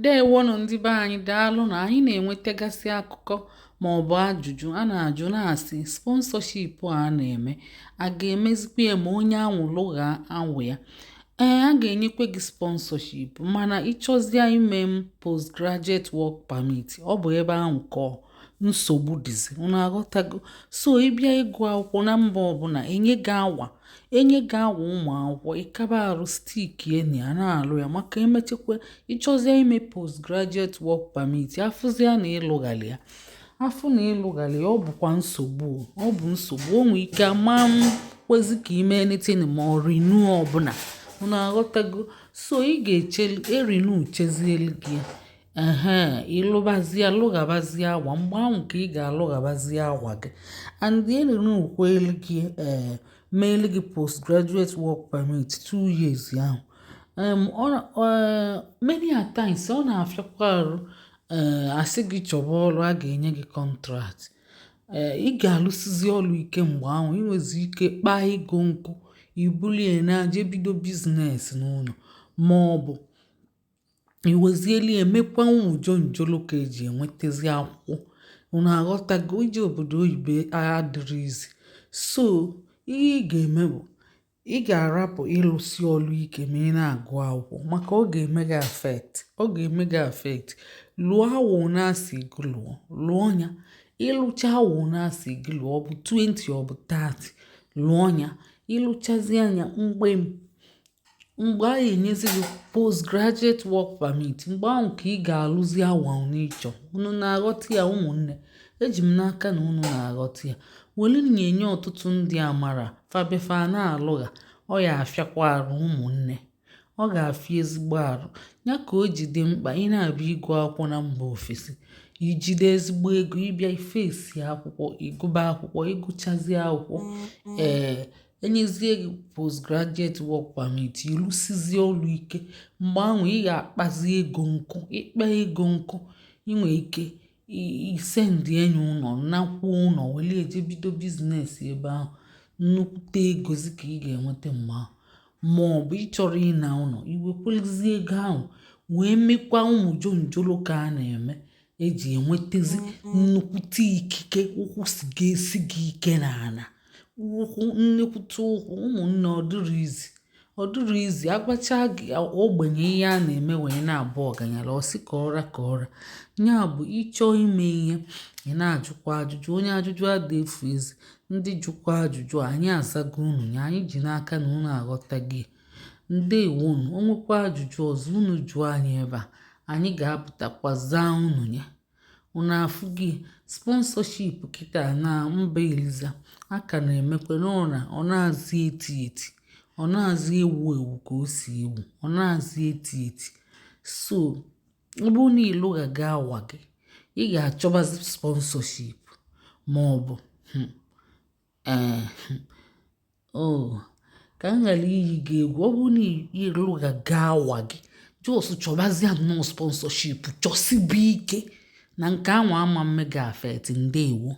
Ndeewonụ ndị be anyị, daalụ na anyị na-enwetagasị akụkọ maọbụ ajụjụ a na-ajụ na-asị sponsorship a na-eme, a ga-emezikwa ya ma onye ahụ lụghaa awụ ya? Ee, a ga-enyekwa gị sponsorship, mana ịchọzịa ime m postgraduate work permit, ọ bụ ebe ahụ ka nsogbu dịzi. Unu aghọtago? So ịbịa ịgụ akwụkwọ na mba ọbụla, enye gị awa, enye gị awa ụmụ akwụkwọ, ịkaba arụ stick enyi a na-alụ ya, maka emechekwa ịchọzịa ime postgraduate work permit, afụzịa na ịlụghalị ya, afụ na ịlụghalị ya, ọ bụkwa nsogbu, ọ bụ nsogbu. O nwee ike ama m kwezi ka ime anything ma ọ renew ọbụla. Unu aghọtago? So ị ga-eche e-renew chezielu gị, ehe, ịlụbazie, lụghabazie awa. Mgbe ahụ ka ị ga-alụghabazie awa gị and e-renew kwelu gị, ee, meelu gị postgraduate work permit 2 years ahụ. Many a times ọ na-afịakwa arụ, ee, asị gị chọba ọrụ a ga-enye gị contract. Ee, ị ga-alụsizi ọrụ ike. Mgbe ahụ ị nwezi ike kpaa ego nkụ, ibulie na je bido business n'ụlọ, ma ọ bụ iwezieli emekwa ụmụ jonjolo ka eji enwetazi akwụkwọ. Unu aghọtago? Ije obodo oyibo adịrị izi. So ihe ị ga-eme bụ ị ga-arapụ ịlụsi ọrụ ike ma ị na-agụ akwụkwọ, maka ọ ga-eme gị affect, ọ ga-eme gị affect. Lụọ awa one asị gị lụọ, lụọ ya. Ịlụcha awa one asị gị lụọ, ọ bụ 20, ọ bụ 30, lụọ ya. Ịlụchazie anya, mgbe a ga-enyezi gị postgraduate work permit, mgbe ahụ ka ị ga-alụzi awa one ịchọ. Unu na-aghọta ya, ụmụnne? Eji m n'aka na unu na-aghọta ya. Welu na-enye ọtụtụ ndị amara fabefa na-alụgha, ọ ya afịakwa arụ, ụmụnne, ọ ga-afịa ezigbo arụ. Ya ka o ji dị mkpa, ị na-abịa ịgụ akwụkwọ na mba ofesi, ijide ezigbo ego, ịbịa ifesi akwụkwọ, ịgụba akwụkwọ, ịgụchazie akwụkwọ, ee, enyezie gị postgraduate work permit, ịlụsizie ọrụ ike. Mgbe ahụ ị ga-akpazi ego nkụ. Ịkpa ego nkụ, ị nwee ike i-send enyi ụlọ, nakwuo ụlọ, were eje bido business ebe ahụ. Nnukwute egozi ka ị ga-enweta mgbe ahụ. Ma ọ bụ ịchọrọ ịna ụlọ, iwekwelizie ego ahụ wee mekwa ụmụ jonjolo ka a na-eme eji enwetezi nnukwute ikike. Ụkwụ si ga-esi gị ike n'ala, ụkwụ, nnekwute ụkwụ. Ụmụnne, ọ dịrị izi, ọ dịrị izi. Agwacha gị ogbenye ihe a na-eme wee na-abụ ọganyala, ọ sị ka ọra ka ọra. Ya bụ, ịchọọ ime ihe, ị na-ajụkwa ajụjụ. Onye ajụjụ ada efu ezi. Ndị jụkwa ajụjụ, anyị azago unu ya. Anyị ji n'aka na unu aghọtaghị. Ndewonu. O nwekwa ajụjụ ọzọ unu jụọ anyị ebe a, anyị ga-apụtakwa zaa unu ya. Unu afụghị sponsorship kịta na mba eliza a ka na-emekwa n'ọna, ọ na-azị eti eti, ọ na-azị ewu ewu ka o si ewu, ọ na-azị eti eti. So ọ bụrụ na ịlụghaga awa gị, ị ga-achọbazi sponsorship ma ọ bụ ee o ka m ghara iyi gị egwu. Ọ bụrụ na ịlụghaga awa gị, just chọbazie nnọọ sponsorship, chọsibe ike na nke anwa ama mme gị affect. Ndewo.